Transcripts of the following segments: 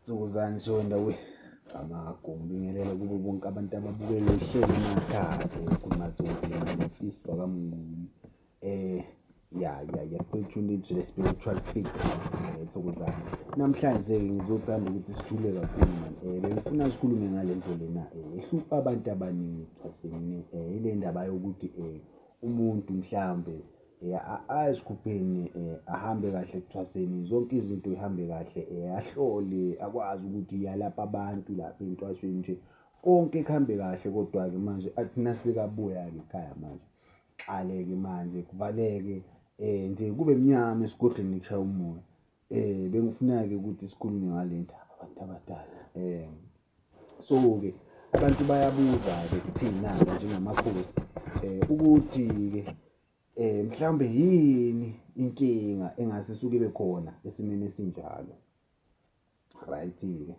Thokozani Shonda we Camagu ngibingelele kubo bonke abantu ababukele uhlelo emakhaya kumathozini insizwa kaMnguni ya ya ya, stay tuned into the spiritual fix. Thokozani, namhlanje ngizothanda ukuthi sijule kakhulu man. Bengifuna sikhulume ngale nto lena ehlupha abantu abaningi ekuthwaseni, ile ndaba yokuthi umuntu mhlambe ayesikhupheni, ahambe kahle ekuthwaseni, zonke izinto ihambe kahle, ahlole, akwazi ukuthi yalapha abantu lapha entwasweni nje, konke kuhambe kahle. Kodwa-ke manje athi nasekabuya-ke ekhaya manje, qale-ke manje kuvaleke nje, kube mnyama esigodlweni, kushaya umoya. Bengifuna-ke ukuthi sikhulume ngale ndaba, abantu abadala. So-ke abantu bayabuza-ke kuthina-ke njengamakhosi ukuthi-ke mhlawumbe yini inkinga engase isuke ibe khona esimeni esinjalo, right-ke?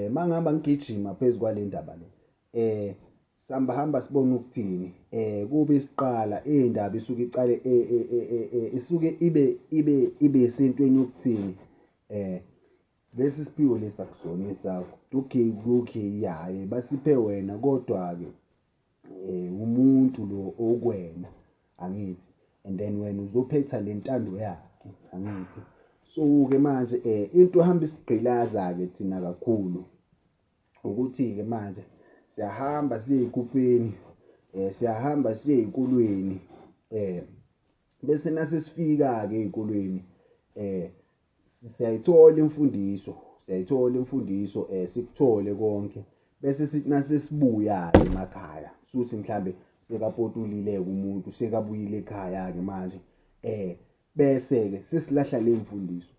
Mangihamba ngigijima phezu kwale ndaba le, sihamba hamba sibone ukuthini, kube isiqala iy'ndaba isuke icale, isuke ibe sentweni yokuthini, lesi siphiwo lesi akusona esakho. Okay, okay, ya, basiphe wena, kodwa-ke umuntu lo okwena, angithi? And then wena uzophetha le ntando yakhe, angithi? So-ke manje into ehamba isigqilaza-ke thina kakhulu ukuthi-ke manje siyahamba siye ey'khupheni, siyahamba siye ey'kolweni, bese nasesifika-ke ey'kolweni siyayithola imfundiso, siyayithola imfundiso, sikuthole konke, bese sithi nasesibuya-ke emakhaya, suthi mhlambe sekapotulile-ke umuntu, sekabuyile ekhaya-ke manje, bese-ke sesilahla le mfundiso,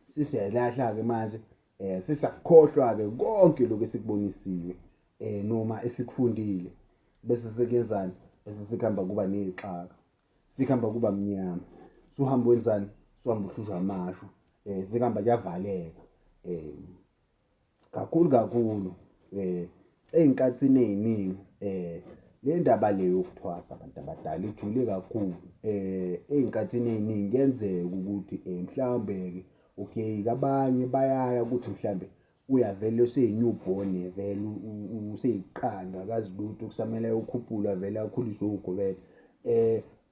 sesiyayilahla-ke manje, sesiyakukhohlwa-ke konke lokhu esikubonisiwe noma esikufundile, bese sekuyenzani? Bese sekuhamba kuba ney'xaka, sekuhamba kuba mnyama, suhamba wenzani? Suhamba uhlushwa amashwa, sekuhamba kuyavaleka kakhulu kakhulu ey'nkathini ey'ningi. Le ndaba le yokuthwasa, abantu abadala, ijule kakhulu. Ey'nkathini ey'ningi kuyenzeka ukuthi mhlawumbe-ke, okay, abanye bayaya ukuthi mhlambe uyavele useyi-new born, vele useyiqanda, akazi lutho, kusamele ayokhuphulwa, vele akhuliswe ugobela.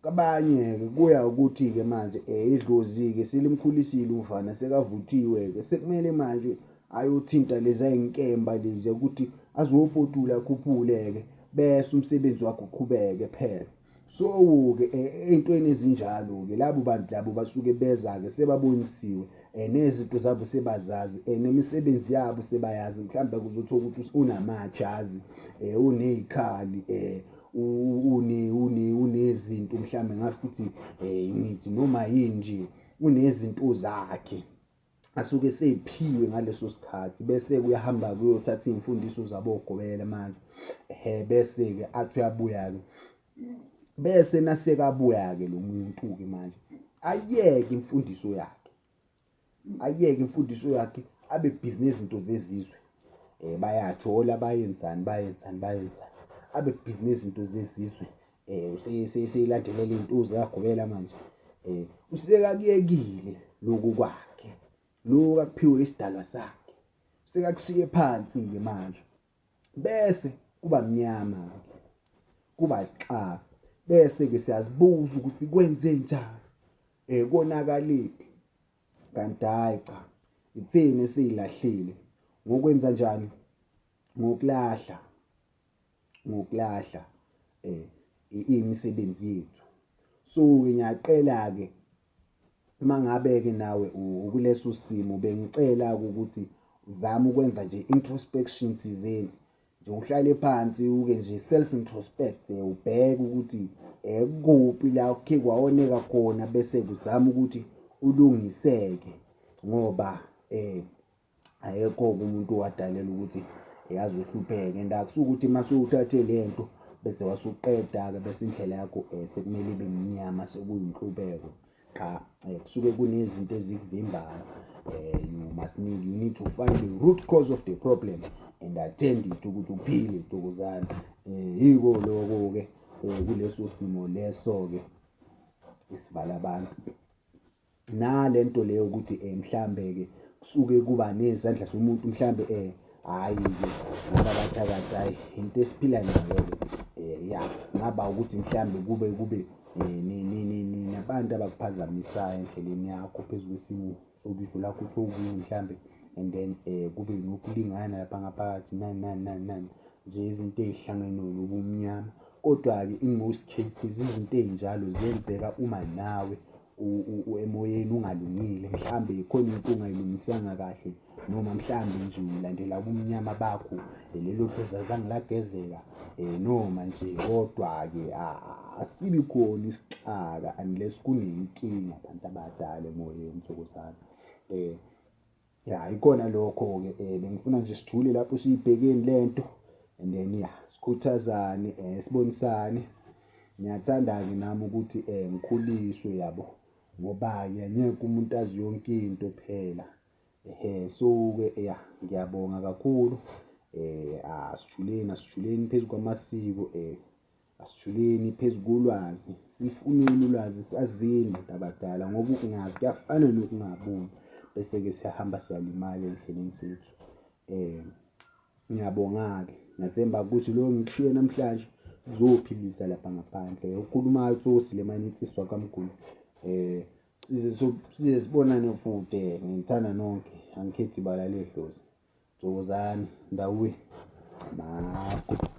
Kabanye-ke kuya ukuthi-ke manje idlozi-ke selimkhulisile umfana, sekavuthiwe-ke, sekumele manje ayothinta lezi ay'nkemba lezi ukuthi azopotula, akhuphule-ke, bese umsebenzi wakhe uqhubeke phela. So-ke ey'ntweni ezinjalo-ke, labo bantu labo basuke beza-ke sebabonisiwe, nezinto zabo sebazazi, nemisebenzi yabo sebayazi. Mhlawumbe kuzothola ukuthi unamajazi, uney'khali, unezinto, mhlawumbe ngasho ukuthi ngithi noma yini nje, unezinto zakhe asuke seyiphiwe ngaleso sikhathi, bese kuyahamba kuyothatha iy'mfundiso zabogobela manje, bese-ke athi uyabuya-ke, bese nasekabuya-ke lo muntu-ke manje ayeke imfundiso yakhe, ayeke imfundiso yakhe, abe busy nezinto zezizwe. Bayajola, bayenzani, bayenzani, bayenzani, abe busy nezinto zezizwe, seyilandelela iy'nto zikagobela manje, usekakuyekile lokhu kwakhe, lokhu akuphiwe isidalwa sakhe, sekakushiye phansi-ke manje, bese kuba mnyama-ke, kuba isixaka, bese-ke siyazibuza ukuthi kwenze njani, konakaliphi? Kanti hhayi cha, ithini esiyilahlile ngokwenza njani? Ngokulahla, ngokulahla imisebenzi yethu. So-ke ngiyacela-ke, uma ngabe-ke nawe ukuleso simo, bengicela-ke ukuthi uzame ukwenza nje introspection thizeni nje, uhlale phansi, uke nje self introspect, ubheke ukuthi kuphi la kukhe kwawoneka khona, bese kuzama ukuthi ulungiseke, ngoba ayekho-ke umuntu owadalelwa ukuthi azohlupheka. And akusukuthi uma sewuthathe le nto bese wasuqeda-ke, bese indlela yakho sekumele ibe mnyama, sekuyinhlupeko. Cha, kusuke kunezinto ezikuvimbayo. You need to find the root cause of the problem and attend it ukuthi uphile. Thokozani. Yiko loko-ke kuleso simo leso-ke isivala abantu nale nto leyo, ukuthi mhlambe-ke Kusuke kuba nezandla zomuntu mhlambe hhayi-ke laba abathakathi hhayi into esiphila nayo-ke ya kungaba ukuthi mhlambe kube kube nabantu abakuphazamisayo endleleni yakho phezu kwesimo sobizo lakho uthi okunye mhlambe and then kube nokulingana lapha ngaphakathi nani nani nani nani nje izinto ey'hlangene nobumnyama. Kodwa-ke in most cases izinto ey'njalo ziyenzeka uma nawe emoyeni ungalungile mhlambe khona into ongayilungisanga kahle noma mhlambe nje ulandela ubumnyama bakho lelo dlozi azange lagezeka noma nje kodwa-ke asibi khona isixaka unless kunenkinga bantu abadala emoyeni thokozani. Ya ikona lokho-ke bengifuna nje sijule lapho siyibhekeni le nto and then ya sikhuthazane sibonisane. Ngiyathanda-ke nami ukuthi ngikhuliswe yabo ngoba-ke angeke umuntu azi yonke into phela. Ehhe so-ke ya ngiyabonga kakhulu asijuleni asijuleni phezu kwamasiko Asijuleni phezu kolwazi, sifuneni ulwazi sazini bantu abadala ngoba ukungazi kuyafana nokungaboni bese-ke siyahamba siyalimala endleleni zethu. Ngiyabonga-ke, ngiyathemba ukuthi lo ngikushiye namhlanje kuzophilisa lapha ngaphandle. Okhulumayo uTsosi le mane insizwa kaMguni. Size sibonane futhi nginithanda nonke, angikhethi bala ledlozi. Thokozani, ndawuwe, makho.